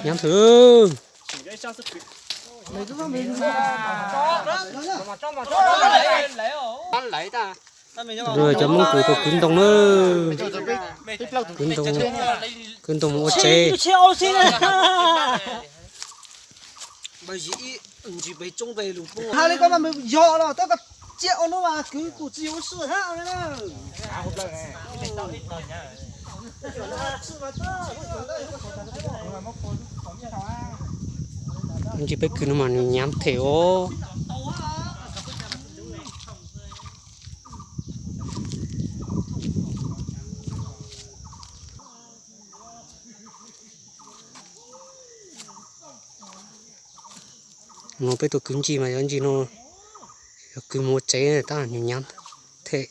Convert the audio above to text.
Nyab thwm. Cov Hmoob Kws tuaj kwv ntoo na. Kwv ntoo, kwv ntoo mus ua tsev. Hais li koj mas yog los twb koj cia ua no mas kwv kuj tsis yog ua si hab. Ntsis peb kwv no mas nws nyab them os. No peb tuaj kwv ntsis mas yog ntsis no, yog kwv mus ua tsev tab nws nyab them.